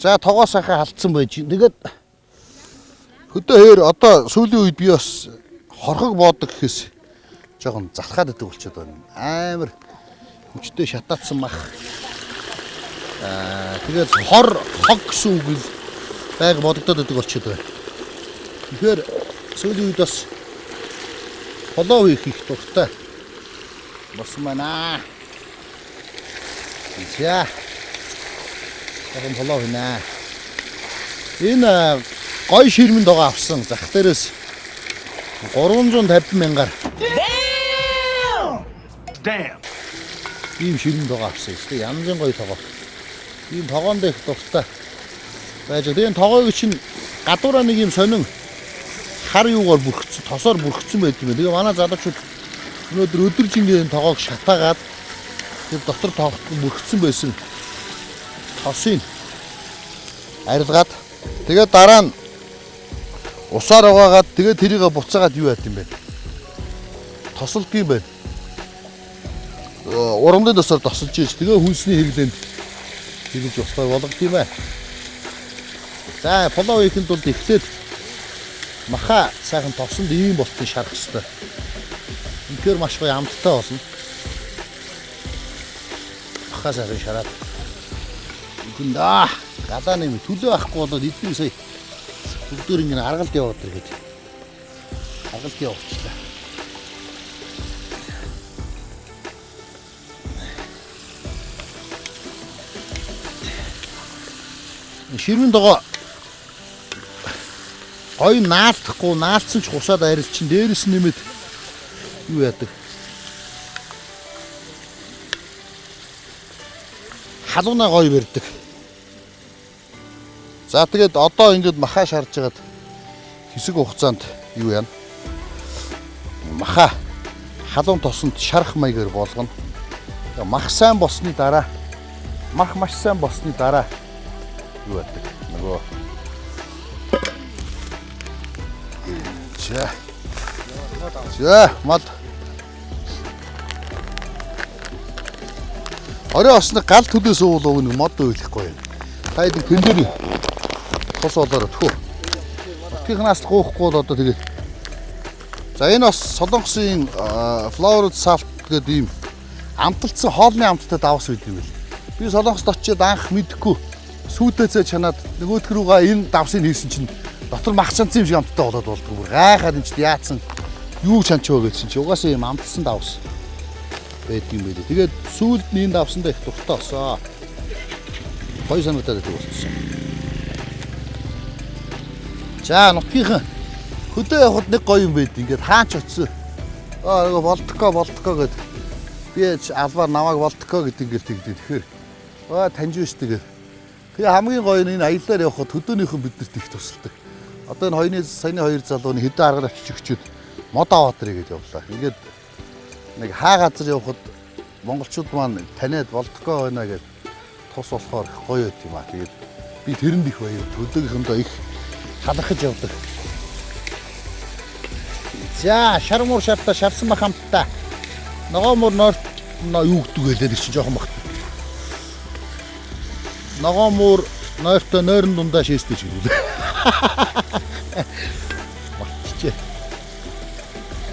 За, тогоо сайхан халтсан байж. Тэгээд хөдөө хээр одоо сүүлийн үед би бас хорхог боодог гэхээс жоохон залхаад идэг болчиход байна. Амар хүчтэй шатаацсан мах. Аа, тэгээд хор хог гэсэн үг л байг бодогдоод идэг болчиход байна. Тэгэхээр сүүлийн үед бас плов хийх их дуртай болсон байна. За. Жоохон плов хийнэ. Энэ гоё ширмэн тогоо авсан. Зах дээрээс 350 мянгаар. Damn. Ийм ширмэн тогоо авсан. Тэ янзын гоё тогоо. Ийм тогоонд их дуртай байж байгаа. Тэгээ тогоог чинь гадуураа нэг юм сонин хар юугаар бүрхсэн, тосоор бүрхсэн байт юм байна. Тэгээ манай залуучууд өнөөдөр өдөржингөө энэ тогоог шатаагаад тэр дотор тогтсон бүрхсэн байсан тосыг арилгаад, тэгээ дараа нь усаар угаагаад, тэгээ тэрийг буцаагаад юу яд юм бэ? Тосолдог юм байна. Урамдын тосоор тосолж ийж, тэгээ хүнсний хэрэглээнд хэрэглэж болохоор болгодог юм байна. За, плов хийхэд тулд эхлээд маха сайхан тосонд ийм болтон шарах хэвээр. Үнэхээр маш гоё амттай болно. Маха сайхан шараад. Үгэн даа. Гадаа нэм төлөө авахгүй болоод эдгээр сая бүгдээр ингэ аргалд яваад ирэхэд аргалд явуулчлаа. Ширмэн догоо гоё наалтахгүй, наалтсан ч хусаад арил чин дээрэс нэмээд юу яадаг. Халуунаа гоё барьдаг. За, тэгээд одоо ингэж маха шарж хагаад хэсэг хугацаанд юу яана? Маха халуун тосонд шарах маягаар болгоно. Тэгээ мах сайн болсны дараа, мах маш сайн болсны дараа юу яадаг? Нөгөө За. За, мод. Орой осны гал төлөөс уул нэг мод уйлахгүй юм. Та хэд тэн дээр тус олоорой тхүү. Нутгийнхнаас л гоохгүй бол одоо тэгээд. За, энэ бас Солонгосын flavored salt гэдэг ийм амталцсан хоолны амттай давс үйд юм бэл. Би Солонгост очиод анх мэдэхгүй сүйтэцээ чанаад нөгөөх рүүгээ энэ давсыг хийсэн чинь дотор мах чанцсан юм шиг амттай болоод болдгоо. Бүр гайхаад энэ чинь яатсан юу чанчваа гэсэн чи угаасаа ийм амталсан давс байдаг юм байлээ. Тэгээд сүүлд нь энэ давсандаа их дуртай болсон. Гоё санагдаад байдаг болчихсон. За, нутгийнхан хөдөө явхад нэг гоё юм байд. Ингээд хаач очсон. Аа, нөгөө болдгоо болдгоо гэд би ч албаар намайг болдгоо гэдэг ингээд тэгдэг. Тэгэхээр аа таньж шүү дээ. Тэгээ хамгийн гоё нь энэ аяллаар явхад хөдөөнийхөн биднэрт их тусалдаг. Одоо энэ хоёрын саяны хоёр залууны хэдэн аргаар авчиж өгчөөд мод аваад ирээ гэж явлаа. Ингээд нэг хаа газар явхад монголчууд маань таниад болдгоо байна гэд тус болохоор их гоё байт юм аа. Тэгээд би тэрэнд их баяр. Хөдөөгийнхөндөө их талархаж явдаг. За, шар муур шартаа шарсан мах амттай. Ногоо муур нойрт юу гэдэг вэ тэр чинь жоохон багт. Ногоо муур нойртой нойрон дундаа шээстэй ч гэдэг. Мартчихэ.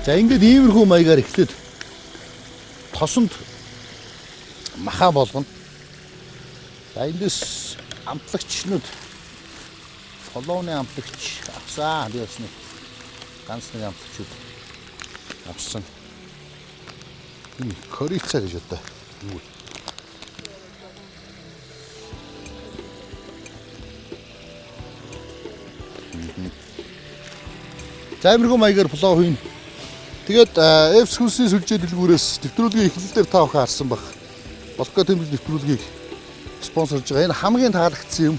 За, ингээд иймэрхүү маягаар эхлээд тосонд маха болгоно. За, эндээс амтлагчнууд пловны амтлагч авсан. Би бас нэг ганц нэг амтлагчуд авсан. Энэ корица гэж одоо юу вэ? За, иймэрхүү маягаар плов хийнэ. Тэгээд Fs хүнсний сүлжээ дэлгүүрээс нэвтрүүлгийн эхлэл дээр та бүхэн харсан баг. Болко тэмдэглэл нэвтрүүлгийг спонсорж байгаа. Энэ хамгийн таалагдсан юм.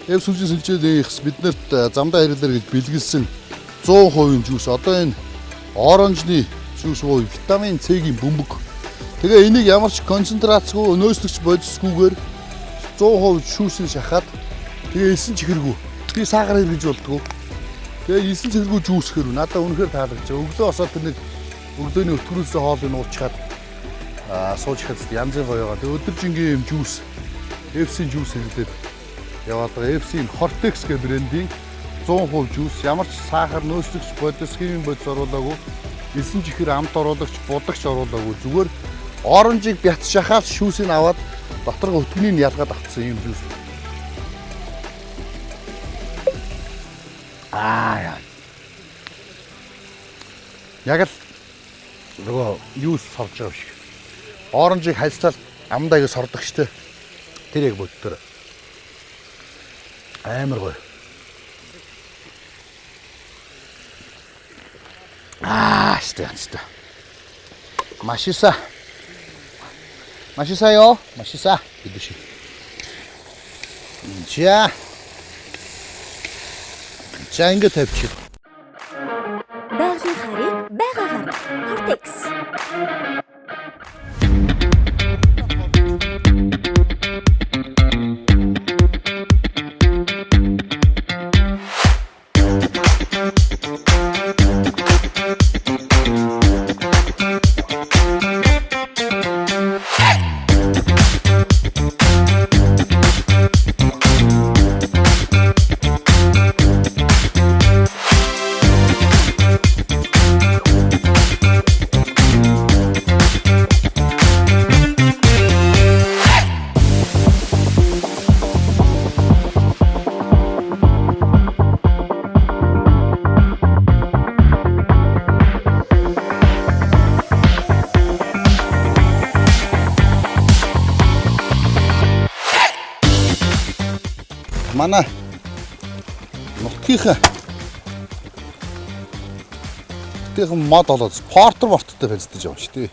Fs хүнсний сүлжээний биднэрт замдаа хэрэглэр гэж бэлгэлсэн 100% juice. Одоо энэ orange ны juice буюу витамин С-ийн бөмбөг. Тэгээ энийг ямар ч концентрацгүй, нөөцлөгч бодисгүйгээр 100% juice ийг шахаад, тэгээ элсэн чихэргүй. Би сахар хэрэгж болдгоо. Тэгээ элсэн чихэргүй juice хэрв надад үнэхээр таалагдж байгаа. Өглөө босоод тэр нэг өглөөний өтгөрүүлсэн хоолыг нуучхаад аа сууж хад янзын гоё байгаа. Тэгээ өдөржингийн юм juice, FC juice хэрэглээд Яваад байгаа FC-ийн Hortex гэх брендийн 100% жуус, ямар ч сахар, нөөцлөгч бодис, химийн бодис оруулаагүй, элсэн чихэр, амт оруулагч, будагч оруулаагүй. Зүгээр оранжийг бят шахаад шүүсийг аваад доторх өтгөнийг ялгаад авчихсан юм жуус. Аа яа. Яг л нөгөө юу сорж байгаа юм шиг. Оранжийг хальсаал амдаа ингэ сордог штэ. Тэр яг бодтоор. Амар гоё. Аа, штэ штэ. Машиса. Машисаё. Машиса гэдэг шиг. За. За ингэ тавьчих. Байгалийн харийг байгаагаар Hortex. Манай нутгийнхаа нутгийнхан мод олоод портер морттой барьцдаж байгаа юм шүү дээ.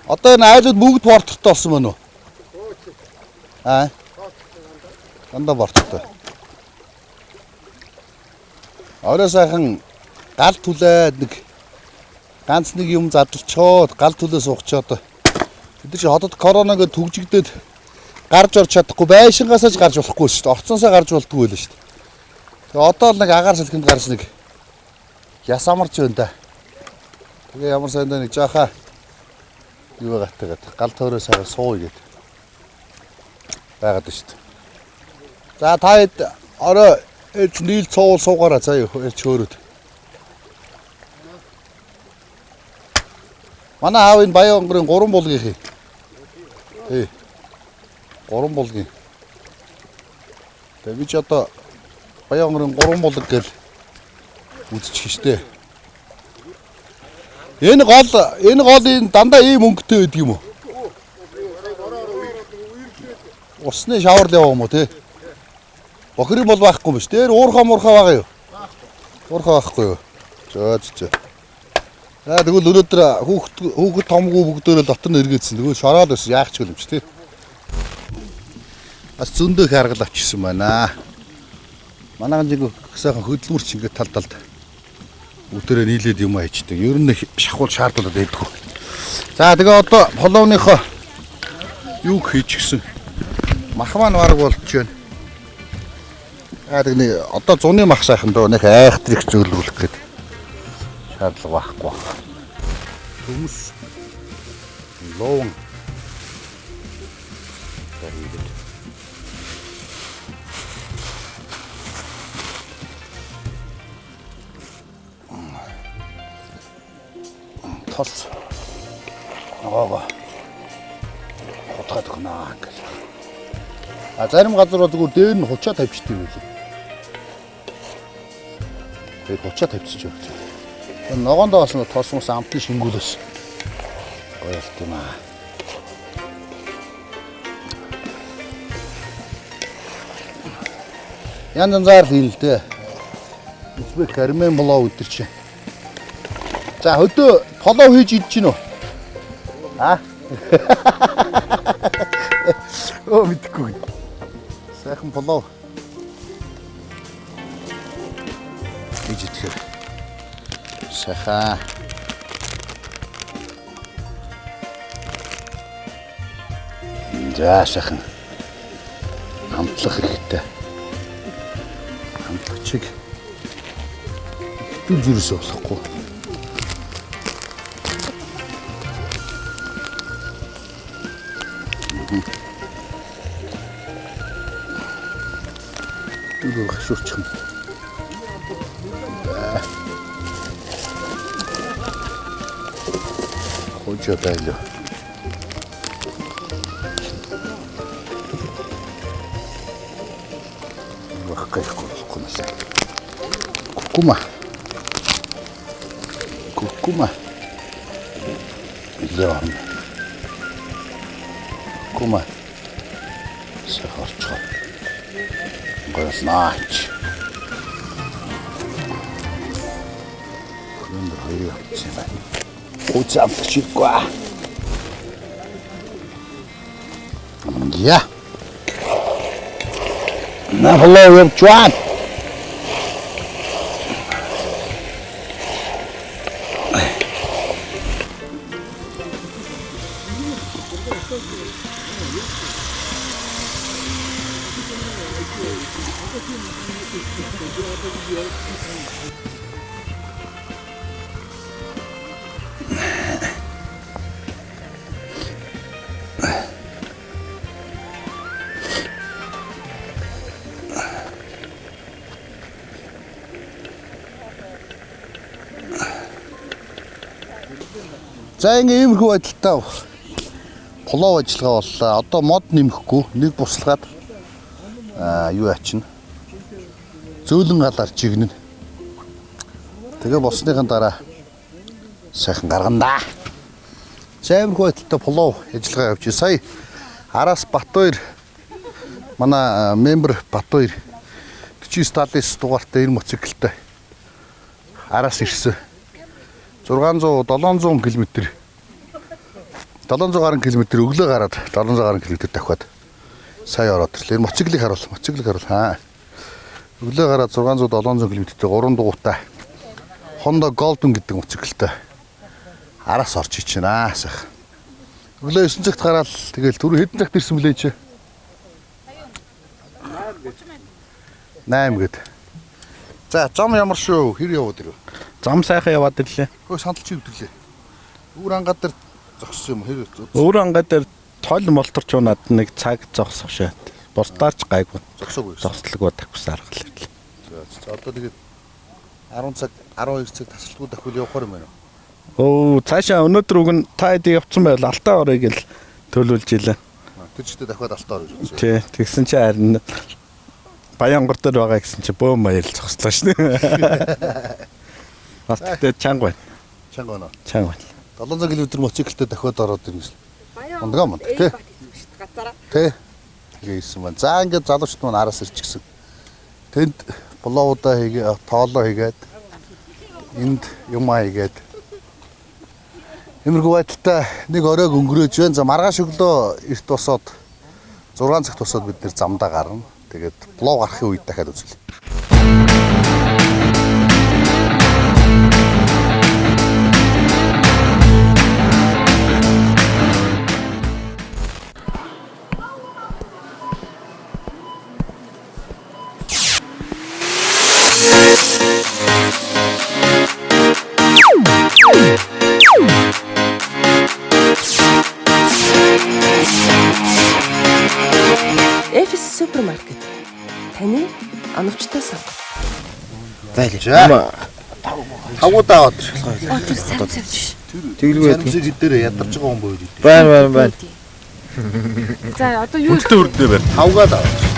Одоо энэ айлууд бүгд портертой болсон байна уу? Аа. Дандаа портертой. Орой сайхан гал түлээд нэг ганц нэг юм задлчоод гал түлээ суугчоод бид нар чи хотод корона гэж түгжигдээд гарч орч чадахгүй байшингаасаа ч гарч болохгүй шүү дээ. Орцоосоо гарч болдгоо байлаа шүү дээ. Тэгээ одоо л нэг агаар салхинд гарч нэг яс амарч байна да. Тэгээ ямар сайндаа нэг жааха юу гатгаад гал тойроо сайхан сууя гэд байгаад шүү дээ. За та хэд орой ээж нийл цуул суугаараа заа ээж хөөрөд. Манай аав энэ Баян онгорын 3 булгийнх юм. Тий. 3 булгийн. Тэгээ би ч одоо Баян онгорын 3 булаг гэл үзчих штэ. Энэ гол энэ дандаа ийм өнгөтэй байдаг юм уу? Усны шавар л яваа юм уу те? Бохир юм бол байхгүй юм биш. Дээр уурхаа муурхаа байгаа юу? Уурхаа байхгүй юу? За за. За тэгвэл өнөөдөр хүүхэд томгүй бүгдөө л дотор нь эргээдсэн. Тэгвэл шороод байсан яах ч юм чи те. Бас зөндөө харгал авчихсан байна. Манайхан жиг сайхан хөдөлмөрч ингээд тал талд бүгдээрээ нийлээд юм хайчдаг. Ер нь шахуул шаардлагатай байдгүй. За тэгээ одоо половныхоо юг хийчихсэн. Мах маань бараг болж байна. Аа тэг одоо зуны мах сайхан дөө нэг айхтрих зөөлрүүлэх гээд шаардлага байхгүй. Төмс лоон хийгээд тос ногоогоо хутгаад өгнө гэж. А зарим газар бол зүгээр дээр нь хучаа тавьчихдаг юм билээ. Тэгээд хучаа тавьчих юм. Ногоондоо бас нэг тос мус амтны шингүүлээс гоё болт юм аа. Янз янзаар л хийн л дээ. Узбек армен плов өдр чи. За хөдөө плов хийж идэж гин үү? Аа? Өө мэдэхгүй. Сайхан плов хийж идэхээр сайхан. За сайхан амтлах хэрэгтэй. Амтлагчийг хэвтүүлж юусоо болохгүй. Юу хашуурчих юм. Хожоо байлаа. Куркума. Куркума. Яа. Куркума. Сахарчгаа. Гоёснаач. Хөрөнд хоёр авчихсан байна. Гуйц амтчихгүй. Я. На плов явж байна. За ингээ иймэрхүү байдалтай плов ажиллагаа боллоо. Одоо мод нэмэхгүй нэг буслаад юу ачна. Зөөлөн галаар чигнэн. Тэгээ болсныхын дараа сайхан гаргана да. За иймэрхүү байдалтай плов ажиллагаа явуулчих. Сая араас Батбаяр манай member Батбаяр 49 79 дугаартай 90 мотоциклтай араас ирсэн. 600 700 км 700 гаруй км өглөө гараад 700 гаруй км давхиад сая ороод ирлээ. Мотоциклийг харуул, мотоциклийг харуул. Аа. Өглөө гараад 600 700 км-тэй 3 дугуйтай Honda Golden гэдэг мотоциклтэй араас орж ич байна. Сайхан. Өглөө 9 цагт гараад тэгэл түрүү хэдэн цагт ирсэн блэ чи? 8 гээд. За, зам ямар шүү? Хэр яваад ирв? Зам сайхан яваад ирлээ. Хөө сандал чи өвдөглээ. Өвөр ангаа дээр зогссон юм хэр? Өвөр ангаа дээр тол молторч унаад нэг цаг зогсох шээ. Бусдаарч гайгүй. Зогсоогүй. Зогслогоо давхис аргал ирлээ. За, одоо тэгээд 10 цаг 12 цаг тасалдгүй давхил явахаар юм байна уу? Өө, цаашаа өнөөдөр үгэн та хэдий явцсан байл алтаа орё гэл төлөвлөж илээ. Тэр чигтээ давхиад алтаа орё гэж үзсэн. Тий, тэгсэн чи харин Баянгор дээр байгаа гэсэн чи бөөм маял зогслоо шнэ. Бас тэгтээ чанга байна. Чанга байна. Чанга байна. 700 км мотоциклтэй дахиад ороод ирнэ. Ундгаа манд тий. Тий. Тэгээ ирсэн байна. За ингээд залуучд маань араас ирчихсэн. Тэнд пловудаа хийгээ, тоолоо хийгээд энд юмаа хийгээд иймэрхүү байдалтай нэг оройг өнгөрөөж байна. За маргааш өглөө эрт босоод 6 цагт босоод бид нэр замдаа гарна. Тэгээд плов гарахын үед дахиад үзлээ. Эфес супермаркет. Таны оновчтой сонголт. За. Тавгуудаа аваад. Тэр сайн тавьж. Тэглгүй хэдээр ядарч байгаа хүн буюу. Байна байна байна. За одоо юу Үнэтэй үрдээ байна. Тавгаад аваад.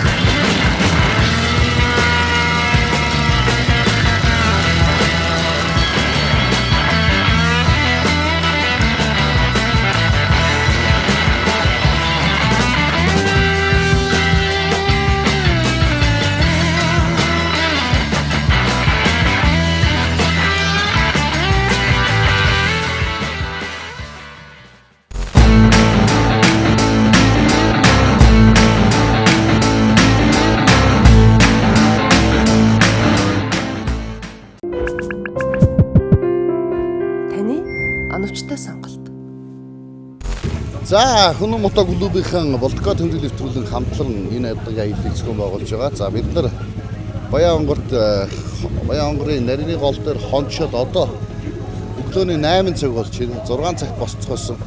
Таны оновчтой сонголт. За Хөнөө мото клубийнхэн Болдгоо тэмдэглэл нэвтрүүлэн хамтлан энэ аяллаа аяллыг зохион байгуулж байгаа. За бид нар Баян-Онгорт Баян-Онгорын нарийн гол дээр хончоод одоо өглөөний 8 цаг болж байна. 6 цагт босцгоосон.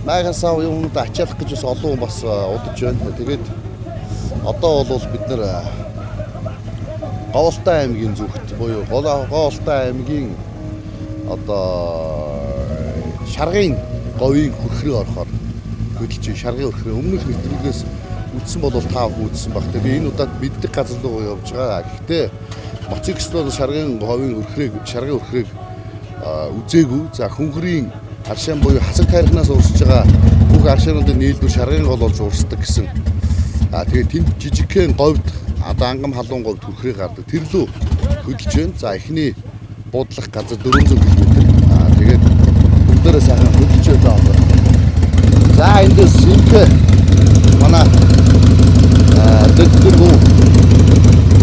Майхан сав юмнууд ачаалах гэж бас олон хүн бас удаж байна. Тэгээд одоо бол бид нэр Говьолтой аймгийн зүгт буюу Говьолтой аймгийн одоо шаргын говийн хөрхрөө орохоор хөдөлж байна. Шаргын хөрхрөө өмнөх нэвтрүүлгээс үтсэн бол та бүхэн үтсэн баг. Тэгээ энэ удаад мэддэг газар руу явж байгаа. Гэхдээ мотоциклист бол шаргын говийн хөрхрийг шаргын хөрхрийг үзээгүй. За хөнгөрийн аршаан буюу хасаг тайрхнаас урсж байгаа бүх аршаануудын нийлбэр шаргын гол болж урсдаг гэсэн. Тэгээд тэнд жижигхэн говьд одоо ангам халуун говьд хөрхрийг гардаг. Тэр лүү хөдөлж байна. За эхний буудлах газар 400 км. Тэгээд бүгдээрээ сайхан хөдөлж байлаа одоо. За эндээс инхэ манай дэдгэргүү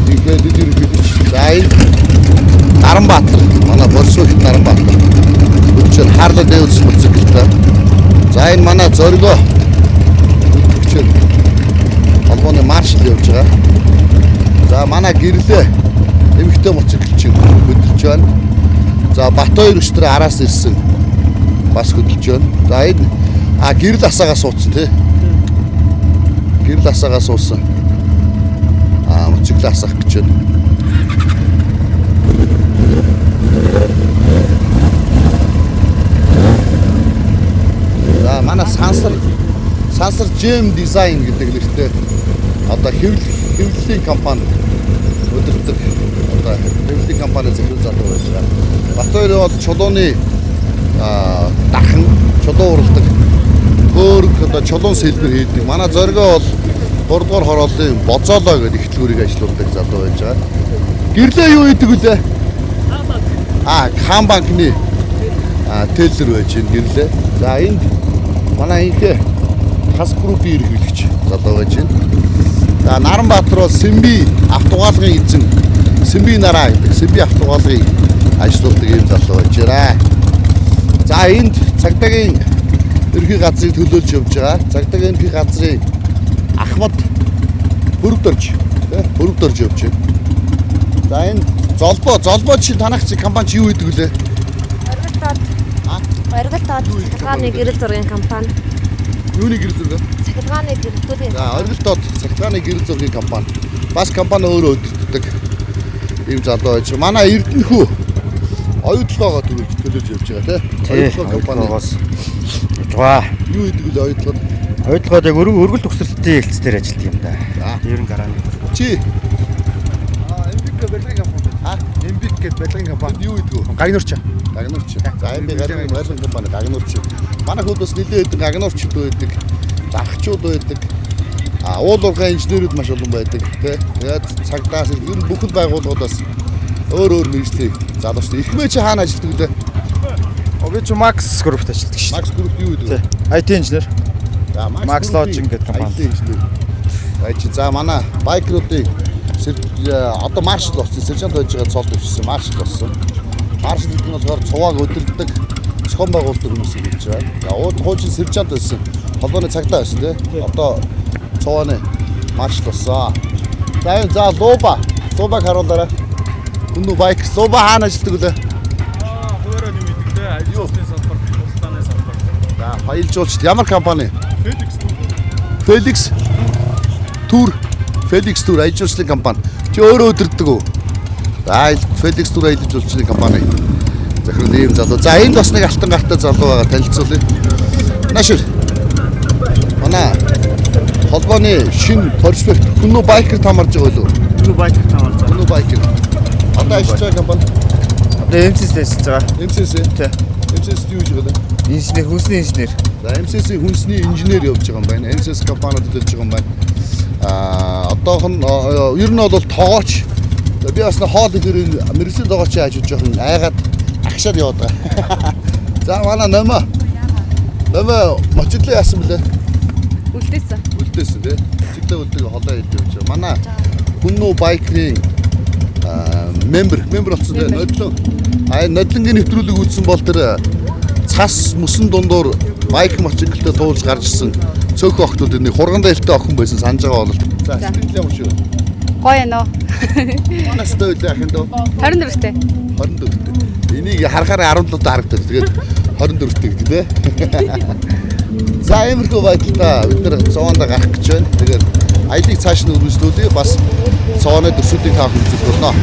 инхэ дэдгэргүү. За энэ Наранбаатар манай Борсуух Наранбаатар хөдөлж Harley Davidson мотоциклтай. За энэ манай Зоригоо хөдөлгчээр холбооны маршал явж байгаа. За манай гэрлээ эмэгтэй мотоциклчин хөдөлж байна. За Батбаяр өчтөр араас ирсэн бас хөдөлж байна. За энэ гэрэл асаагаа суудсан тий. Гэрэл асаагаа суусан. Мотоцикл асаах гэж байна. За манай Сансар Gem Design гэдэг нэртэй одоо хэвлэлийн компани удирдах одоо хэвлэлийн компани захирал залуу байж байгаа. Батбаяр бол чулууны дархан, чулуу уралдаг, хөөрг одоо чулуун сэлбэр хийдэг. Манай Зоригоо бол 3 дугаар хорооллын Бозоолоо гэдэг ихтлгүүрийг ажилуулдаг залуу байж байгаа. Гэрлээ юу хийдэг вүлээ? Хаан банкны теллер байж байна гэрлээ. За энд манай инхээ Хас группийн ерөнхийлөгч залуу байж байна. За Наранбаатар бол Сэмби автоугаалгын эзэн Сэмби нараа гэдэг Сэмби автоугаалгын ажилуулдаг ийм залуу байж байна. За энд цагдаагийн ерөнхий газрыг төлөөлж явж байгаа. Цагдаагийн ерөнхий газрын Ахмад Хөрөвдөрж Хөрөвдөрж явж байна. За энд Золбоо чи танах чи компани чи юу хийдэг вүлээ? Оргил тоод цахилгааны гэрэл зургийн компани. Юуны гэрэл зураг? Цахилгааны гэрэл зургийн. За Оргил тоод цахилгааны гэрэл зургийн компани. Бас компани өөрөө удирддаг ийм залуу байж. Манай Эрдэнэхүү оюутлогоо төлөөлж явж байгаа тий. Оюутлогоо компаниас явж байгаа. Юу хийдэг вэ оюутлогоо? Оюутлогоо яг өргөл төгсрөлтийн хэлц дээр ажилладаг юм да. Ер нь гарааны. Чи MBK барилгын компани. MBK гэдэг барилгын компани. Юу хийдэг вэ? Гагнуурч. Гагнуурч. За MB барилгын компани гагнуурч. Манай хүүд бас нэлээд хэдэн гагнуурчд байдаг, зархчууд байдаг. Уул уурхай инженерүүд маш олон байдаг тий. Тэгээд цагдаас ер нь бүхэл байгууллагуудаас өөр мэргэжлийн залуучууд. Ихмээ чи хаана ажилладаг вэ? Би чи Max Group-т ажилладаг шүү. Max Group юу гэдэг вэ? IT инженер. За Max Lodging гэдэг компани. IT инженер. За манай байкеруудын одоо маршал болсон. Сержант байж байгаа цолд өвчсөн, маршал болсон. Маршал гэдэг нь болохоор цувааг удирддаг, зохион байгуулдаг хүмүүсийг хэлж байгаа. За хуучин сержант байсан. Холбооны цагдаа байсан тий. Одоо цувааны маршал болсон. За энэ за Луба. Лубаг харуулаарай. Хүнүү байк Луба хаана ажилладаг вэ? Хуваараа юм идэг те. Ажилтны салбар, худалдааны салбар. За баялж жуулчд ямар компани? Felix Tour. Felix Tour. Felix Tour аялал жуулчлалын компани. Чи өөрөө удирддаг уу? За Felix Tour аялал жуулчлалын компани. Захирал ийм залуу. За энд бас нэг алтан гартай залуу байгаа, танилцуулъя. Наашир. Манай холбооны шинэ проспект Хүнүү байкер тамарж байгаа юу? Хүнүү байкер тамарж байгаа. Хүнүү байкер. Одоо ажиллаж байгаа компани. Одоо MCS ажиллаж байгаа. MCS? Тий. MCS юу хийж байгаа вэ? Инженер, хүнсний инженер. За MCS-ийн хүнсний инженер явж байгаа юм байна. MCS компаниуд төлөөлж байгаа юм байна. Одоохон ер нь бол тогооч. Би бас нэг хоол ихээр мэргэжлийн тогоочийн хажууд жоохон айгаад агшаад яваад байгаа. За манай Номоо. Номоо мотоциклээ яасан бэлээ? Үлдээсэн. Үлдээсэн тий. Мотоциклээ үлдэг холоо идэж явж байгаа. Манай Хүнүү байкерийн мембер болсон тий. Нодлон. Нодлонгийн нэвтрүүлэг үүссэн бол тэр цас мөсөн дундуур байк мотоциклтэй туулж гарч ирсэн цөөхөн охтууд нэг хурган дээлтэй охин байсан санаж байгаа бол. За сэтгэл ямар шүү? Гоё нөө. Манастай байлаа ахын дөө. 24-тэй. 24-тэй. Энийг харахаараа 17-д харагдав. Тэгээд 24-тэй гэдэг тий. За иймэрхүү байдалтай бид нар цоонд гарах гэж байна. Тэгээд аялыг цааш нь үргэлжлүүлье. Бас цооны төсвүүдийг та бүхэнд үзүүлэх болно.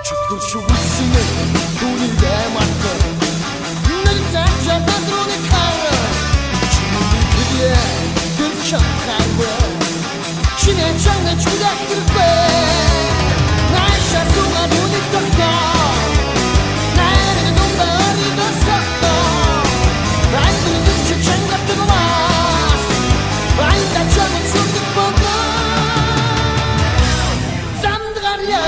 Чөтгөр шүглсэн түүнийг аймаатан Нэг цаашаа бадрууны хар Чиний гэрээ тэр чамхайгүй Чиний чанга чүлэх хэрэггүй Наашаа суугаа нүг тогтоо Найраг нүмерийг сохтоо Райдын чи чанга төгмас Райда чанга сүрдэг болоо Замдгарья.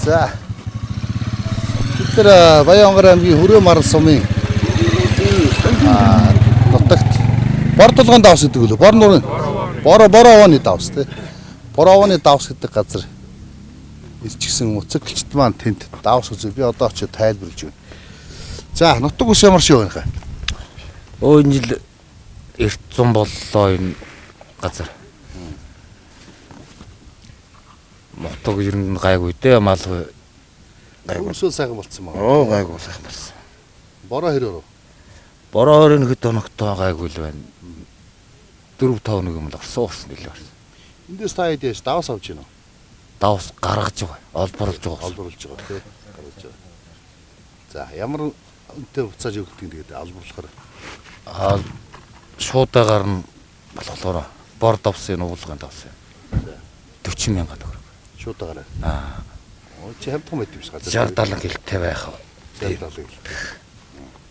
За. Бид нар Баян-Онгор аймгийн Хөрөө Марал сумын нутагт бор тулгын давс гэдэг үлээ. Бор нуурын Боро Боровооны давс тий. Боровооны давс гэдэг газар ирчихсэн мотоциклчд маань тэнд давс үзээ. Би одоо очиж тайлбарлаж өгнө. За, нутаг ус ямар шиг байна хаа? Өө энэ жил эрт зун боллоо энэ газар. Нутаг ер нь гайгүй дээ мал гайгүй. Өмсөл сайхан болцсон байна. Оо гайгүй сайхан болсон. Бороо хэр өрөө? Бороо 21 хоногтой гайгүй л байна. 4 5 нэг юм л орсон орсон нэлээ орсон. Эндээс та хэд яаж давс авч гинөө? Давс гаргаж байгаа. Олборлж байгаа. Олборлж байгаа тий. Гаргаж байгаа. За, ямар үнэтэй буцааж өгдөг юм тэгээд олборлохоор. Аа шуудагаар нь болохоор бор давсын нуулгын давсын. 40 мянга төгрөг. Шуудагаар. Аа. Оо чи хямдхан байт юм шиг газар. 60 70 гэлтэй байх. 60 70 гэлтэй.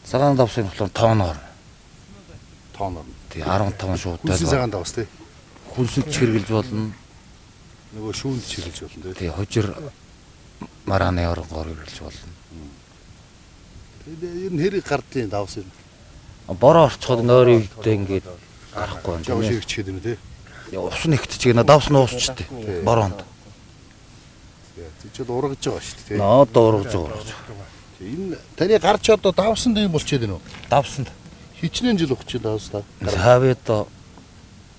Цагаан давсын болохоор тооноор. Тооноор. Тий 15 шууд. Хүнсийн цагаан давс тий. Хүнсэнд ч хэрглэж болно. Нөгөө шүүнд ч хэрглэж болно тий. Хожир марааны оронгоор хэрглэж болно. Тэгээд ер нь хэрэг гардын давс юм. Бороо орчход нойрын үедээ ингээд гарахгүй байна. Жоо ширэгчгээд юм тий. Ус нь ихтчихээ на давс нь уусчтэй. Бороонд. Чи бол ургаж байгаа шүү дээ тий. Наа одоо ургаж байгаа. Энэ таны гарч одоо давсанд юм болчиход байна уу? Давсанд. Хичнээн жил ухчих давс та. Хавь одоо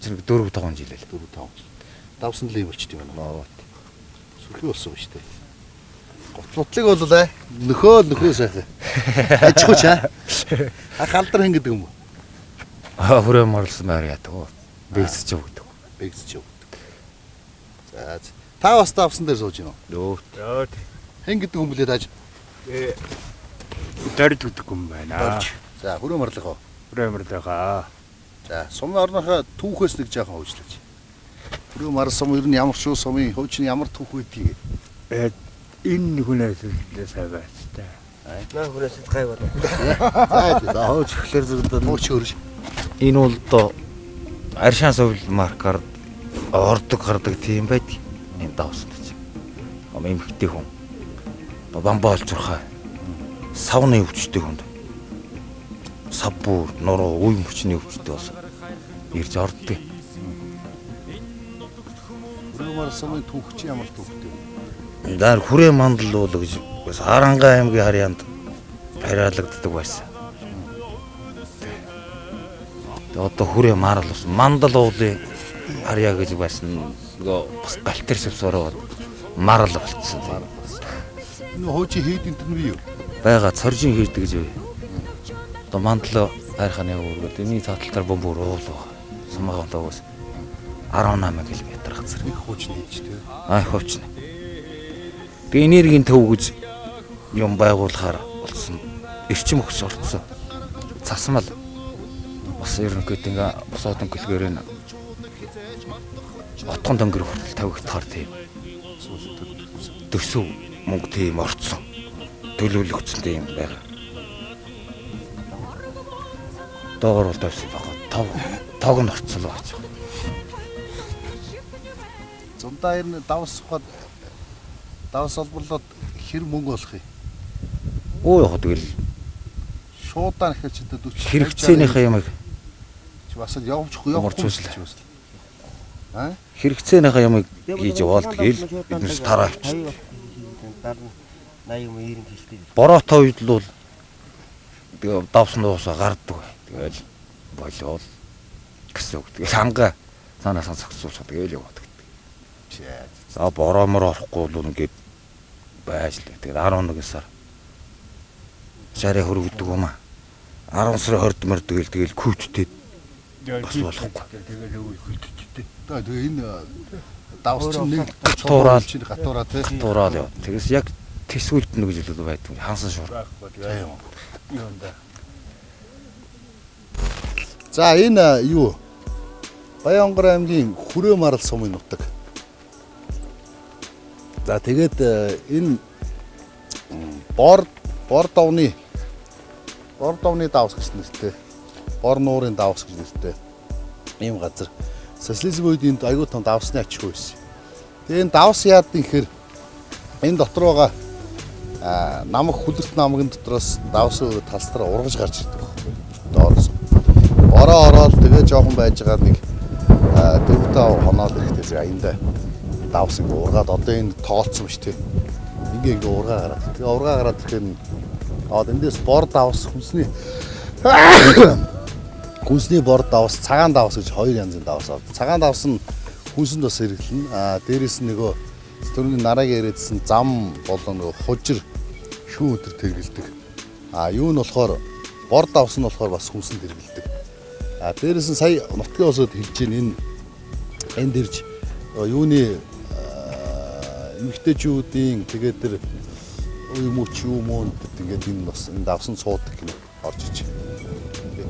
зэрэг 4 5 жил л. 4 5 жил. Давсанд л юм болчихд юм байна. Сүрхий болсон ба шүү дээ. Готлотлыг бол нөхөө сайхан. Аж ахуйч аа. Ах алдар хэн гэдэг юм бэ? Аа хүрээ марлсан байр яадаг уу? Бэгсэж өгдөг. Бэгсэж өгдөг. За та бас давсан дээр сууж гинөө. Өө. Хэн гэдэг юм блэ тааж? Дорж гэдэг юм байна. Дорж. За хүрээ марлах уу? Хүрээ марлахаа. За сумын орныхоо түүхээс нэг жаахан хөөжлөж. Хүрээ мар сум ер нь ямар шүү сумын хуучин ямар түүх байдгийг. Энэ хүнээс л сайн байж та. Наа хүнээс гай болов. За хууч ихлээр зүгдэн. Хууч хөрш. Энэ бол одоо Аршаан совил маркаар ордог гардаг тийм байдаг. Энэ давсанд чи. Эмхтэй хүн. Бамбаа олзурхай. Савны өвчтэй хүнд. Сав бүр нуруу үе мөчний өвчтэй бас ирж ордог. Хүрээ мар сумын түүх чи ямар түүхтэй вэ? Даар хүрээ мандал бол гэж бас Харанга аймгийн харьяанд харьяалагддаг байсан. Тэгээ одоо хүрээ марал бас мандал уулын харьяа гэж байсан. Нөгөө бас галтер шивсороо марал болцсон. Энэ хуучин хийд энэ нь бий юу? Бага цоржин хийдэг гэж бий. Одоо мандал хайрханы үүргэд энэний цааталтаар бөмбөр уул байгаа. Сумаагаан дагуус 18 км газар. Их хуучин хийж тий. Аа их хуучин. Тэгээ энергийн төв гэж юм байгуулахаар Эрчим хүч орцсон. Цасмал бас ерөнхийдөө ингээ босоод өнгөлгөөр нь отгон дөнгөр хүртэл тавигдахаар тийм төсөв мөнгө тийм орцсон. Төлөвлөгдсөн тийм байгаа. Доогоор бол тавьсан байгаа. Тог нь орцсон л байж байгаа. Зундаа ер нь давс сухад давс олборлоод хэр мөнгө олох юм? Өө яг тэгэл шуудаан ихэр чи 40 хэрэгцээнийхээ юмыг чи бас л явуучихгүй явахгүй чи бас. Аа? Хэрэгцээнийхээ юмыг хийж яваал тэгэл биднээс тараа авчих. 80 юм 90 хэлтэй. Бороотой үед л бол тэгээ давсан дуусаа гардаг. Тэгэл болиол гэсэн үг. Тэгэл ханга цаанаасаа зогсуулах тэгэл яваад гэдэг. За бороомор орохгүй бол ингээд байж л. Тэгээд 11 сар шараа хөргөдөг юм аа. 10 сарын 20 мөр тэгэл күйттэй бас болохгүй. Тэгэл өвөл хүйттэй. Тэгээ энэ давс чинь нэг гатуурал чинь гатуураа тий. Гатуурал яа. Тэгээс яг тэсгүүлд нэг жилүүд байдаг. Хансан шуур. Юм да. За энэ юу? Баянгар аймгийн Хүрээ Марал сумын нутаг. За тэгээд энэ бор давны давс гэж нэртэй. Бор нуурын давс гэж нэртэй. Ийм газар. Социализм үед энд аягүй том давсны ач хүү байсан. Тэгээ энэ давс яад юм гэхээр энэ дотор байгаа намаг хүлэрт намгын дотроос давс өөрөө талстраа ургаж гарч ирдэг байхгүй. Доороос. Бороо ороод тэгээ жоохон байж байгаа нэг 4-5 хоноод ирэхдээ зэрэг аяндаа давс ингээ ургаад одоо энэ тоолцсон биш тий. Ингээ ургаа гараад. Тэгээ ургаа гараад ирэхээр эндээс бор давс хүнсний бор давс, цагаан давс гэж хоёр янзын давс авд. Цагаан давс нь хүнсэнд бас хэрэглэнэ. Аа дээрээс нь нөгөө төрний нарааг яриадсан зам болон нөгөө хужир шүүн өдр тэргэлдэг. Аа юу нь болохоор бор давс нь болохоор бас хүнсэнд хэрэглэдэг. Аа дээрээс нь сая нутгийн улсад хэлж гин энэ энд ирж юуны эмэгтэйчүүдийн тэгээд тэр юм уу ч юм уу ингээд энэ бас энэ давсан суудаг гэнэ орж ич.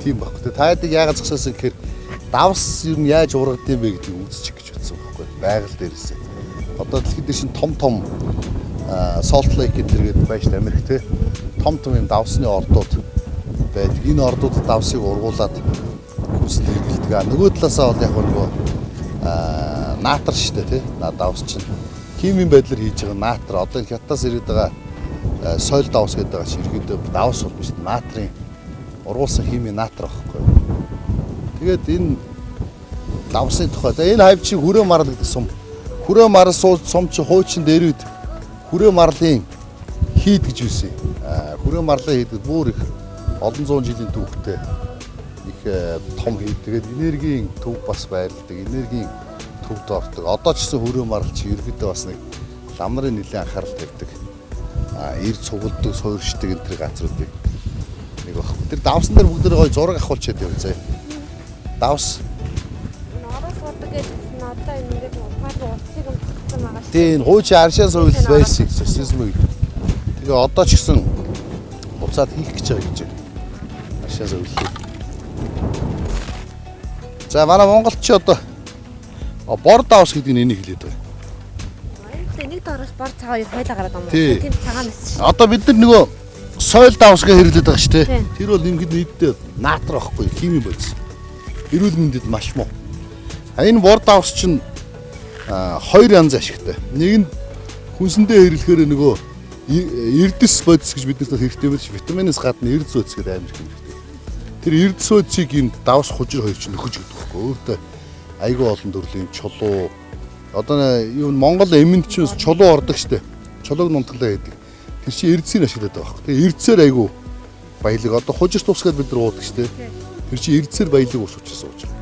Тийм байхгүй. Та яадаг яагаад зогсоосон гэхээр давс ер нь яаж ургадсан бэ гэдгийг үзчих гэж бодсон байхгүй. Байгаль дээрээсээ. Одоо дэлхийд дээр шин том том Salt Lake гэдэг байж та Америк те. Том том юм давсны ордууд байдаг. Энэ ордууд давсыг ургуулад хүнсэнд хэрэглэдэг. Нөгөө талаасаа бол яг нөгөө наатар штэ те. Давс чинь химийн байдлаар хийж байгаа наатар. Одоо энэ хятадаас ирээд байгаа соёл давс гэдэг байгаа чинь ерөөдөө давс бол биш наатрын ургуулсан химийн наатар байхгүй. Тэгээд энэ давсын тухай. За энэ хайв чи Хүрээ Марал гэдэг сум. Хүрээ Марал сум чи хуучин дээр үед Хүрээ Марлын хийд гэж байсан. Хүрээ Марлын хийд гэдэг бүр их олон зуун жилийн түүхтэй их том хийд. Тэгээд энергийн төв бас байрладаг. Энергийн төвд ордог. Одоо ч гэсэн Хүрээ Марал чи ерөөдөө бас нэг лам нарын нэлээд анхаарал тавьдаг. Ир цугладаг, суурьшдаг энэ төр газруудыг нэг багхгүй. Тэр давсан дээр бүгд гоё зураг авахулчихад яв зэ. Давс. Орос судаг гэж одоо ингээд ухаал улсыг өмсгсөн байгаа шүү. Тийм, хуучин аршаа суурь байсан социализм үед. Тэгээ одоо ч гэсэн буцаад хийх гэж байгаа гэж. Аршаа суурь. За манай монголч одоо бор давс гэдэг нь энийг хэлээд байгаа. Нэг доороос бор цагаан хоёр хойлоо гараад байгаа юм. Тийм цагаан байсан шүү. Одоо бид нар нөгөө соёл давсгаа хэрэглээд байгаа шүү дээ. Тэр бол нэмгэд нийтдээ наатар байхгүй химийн бодис. Эрүүл мэндэд маш муу. А энэ бор давс чинь хоёр янз ашигтай. Нэг нь хүнсэндээ хэрэглэхээр нөгөө эрдэс бодис гэж бид нарт хэрэгтэй байж витаминаас гадна эрдэс бодис гэдэг амар хэрэгтэй. Тэр эрдэс бодисыг энэ давс хужир хоёр чинь нөхөж өгдөг байхгүй. Өөртөө айгүй олон төрлийн чулуу. Одоо юу Монгол эмэнд чинь чулуу ордог штэ. Чулууг нунтгалаа гэдэг. Тэр чинь эрдэсийг ашиглаад байгаа байхгүй. Тэгээ эрдэсээр айгүй баялаг. Одоо хужир тус гэдээ бид нар уудаг штэ. Тэр чинь эрдэсээр баялаг ус учраас ууж байгаа.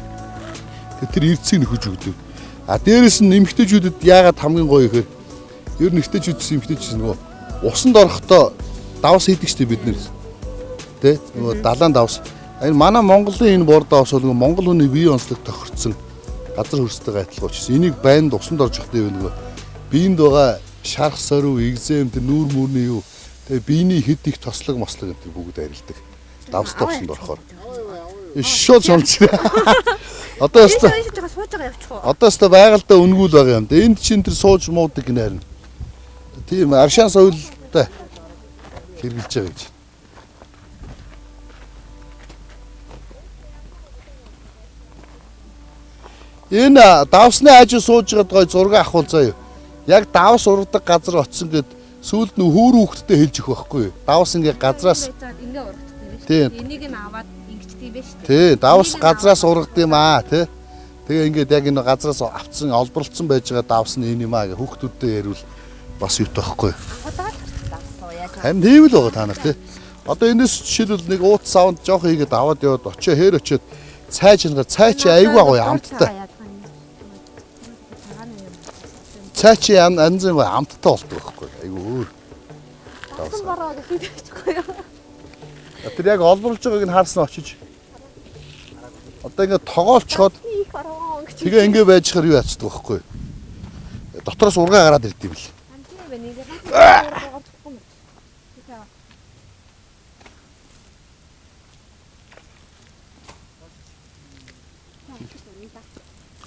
Тэгээ тэр эрдэсийг нөхөж өгдөг. А дээрэс нь эмэгтэйчүүдэд яагаад хамгийн гоё гэхээр ер нь эрэгтэйчүүд гэсэн эмэгтэйчүүд нөгөө усанд орохдоо давс хийдэг штэ бид нэр. Тэ? Нөгөө далайн давс. Энэ манай Монголын энэ бор давс бол нөгөө Монгол хүний бие онцлог тохирцсон газар хөрстэйгээ адилхан учраас энийг байнд усанд орж явахдаа юу нөгөө биеинд байгаа шарх сорив, экзем, тэр нүүр мөрний юу Тэгээ биений хэд их тослог мослог энэ бүгд арилдаг. Давстай усанд орохоор. Шууд шунж. Одоо яста сууж байгаа явчих уу? Одоо яста байгальдаа үнгүүл байгаа юм. Энд чинь тэр сууж муудаг гинэ харин. Тийм аршаан соёлтой хэрглэж байгаа гэж. Энэ давсны хажуу сууж байгаад гой зураг авах заяа. Яг давс ургадаг газар очсон гэд сүүлд нь хүүр хүүхдтэй хэлж өгөх байхгүй юу? Давс ингээ газраас ингээ ургаддаг юм байна шүү дээ. Энийг нь аваад ингэчдэг юм байна шүү дээ. Тий, давс газраас ургад юм аа, тий. Тэгээ ингээд яг энэ газраас авцсан, олборлцсон байж байгаа давс нь энэ юм аа гэ хүүхдүүдтэй ярил бас юут байхгүй юу? Анхудаага л давс яаж. Харин тийм л байгаа та нар тий. Одоо энэс жишээлбэл нэг ууц савнд жоох хийгээд аваад яваад очоо хээр очоод цай чингаар цай чи айгүй гоё амттай. Цай чи янз бүр амттай болдог байхгүй айгүй өөр. Давсан бороо гэж хэлчихгүй юу? Тэр яг олборлж байгааг нь харсан очиж. Одоо ингээд тогоолцоход тэгээ ингээ байж хаар юу яцдаг байхгүй. Дотроос ургаа гараад ирд юм бэл.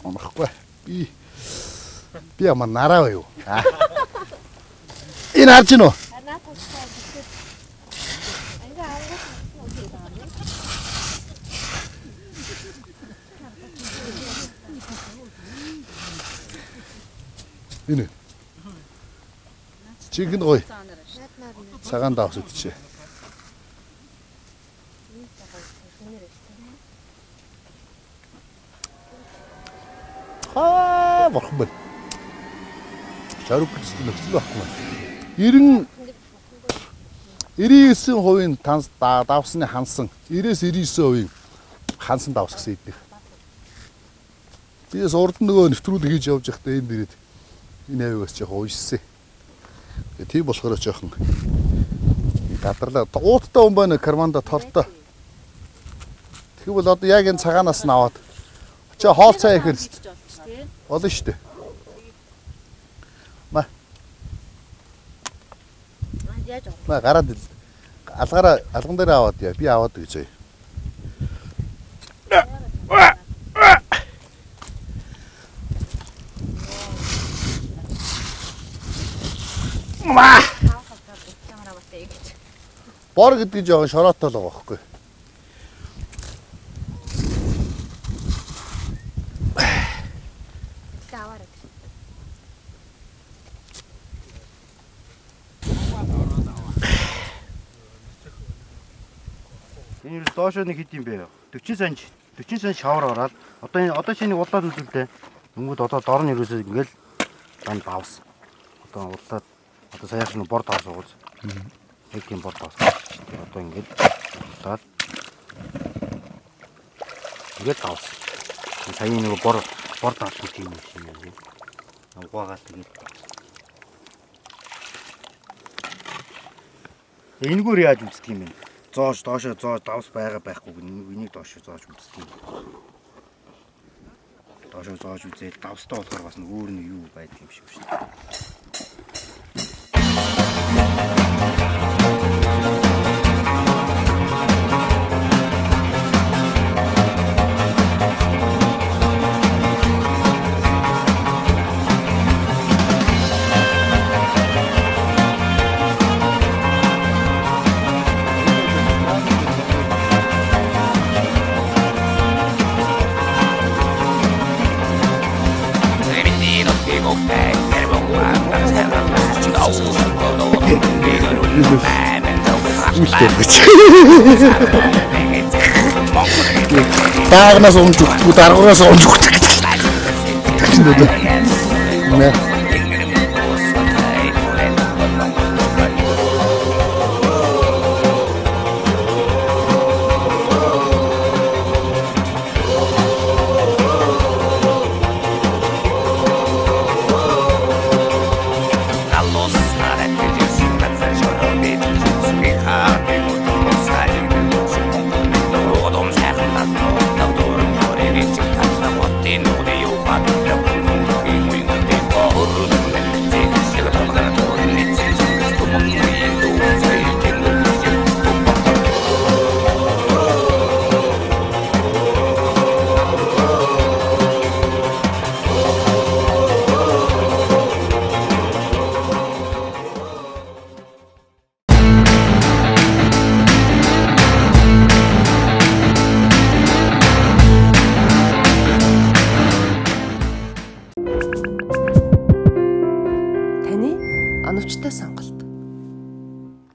Онхгүй. Би ямар нараа юу? Энэ харж гинөө? Энэ. Чихэн гоё. Цагаан давс идчихэ. Аа, бурхан байна. Шорук гэсэн нөхцөл байхгүй байна. 99% танс давсны хансан, 90-99% хансан давс гэсэн идэх. Бис урд нь нөгөө нэвтрүүлэг хийж явж байхдаа энд ирээд энэ хавьгаас жоохон уйссан. Тэгээ тийм болохоор жоохон гадарлаа. Ууттай хүн байна карманда тортой. Тэгвэл одоо яг энэ цагаанаас нь аваад очоо хоол цай ихээр болно шүү дээ. Ма. Ма гараад ил. Алгаараа алган дээр аваад яа. Би аваад гэж заяа. Бор гэдэг нь жоохон шороотой л байгаа байхгүй. Энэ ерөөс доошоо нэг хэд юм бэ? 40 см 40 см шавар ороод одоо энэ одоо шинийг улаад үзүүлдэ. Тэнгүүд одоо дор нь ерөөсөө ингээл дам давс. Одоо улаад одоо саяхан нэг бор давс уугуул. Яг тийм бор давс. Одоо ингээд улаад ингээд давс. Саяын нэг бор давс гэх юм шиг юм. Угаагаал тэгээд давс. Энэгээр яаж үздэг юм бэ? Зоож доошоо зоож давс байгаа байхгүй энийг доошоо зоож үздэг юм. Доошоо зоож үзээл давстай болохоор бас нэг өөр нэг юу байдаг юм шиг шүү дээ. Даагнаас унж өгдөг, даргуураас унж өгдөг гэдэг. Тэгсэн үү? Нэ.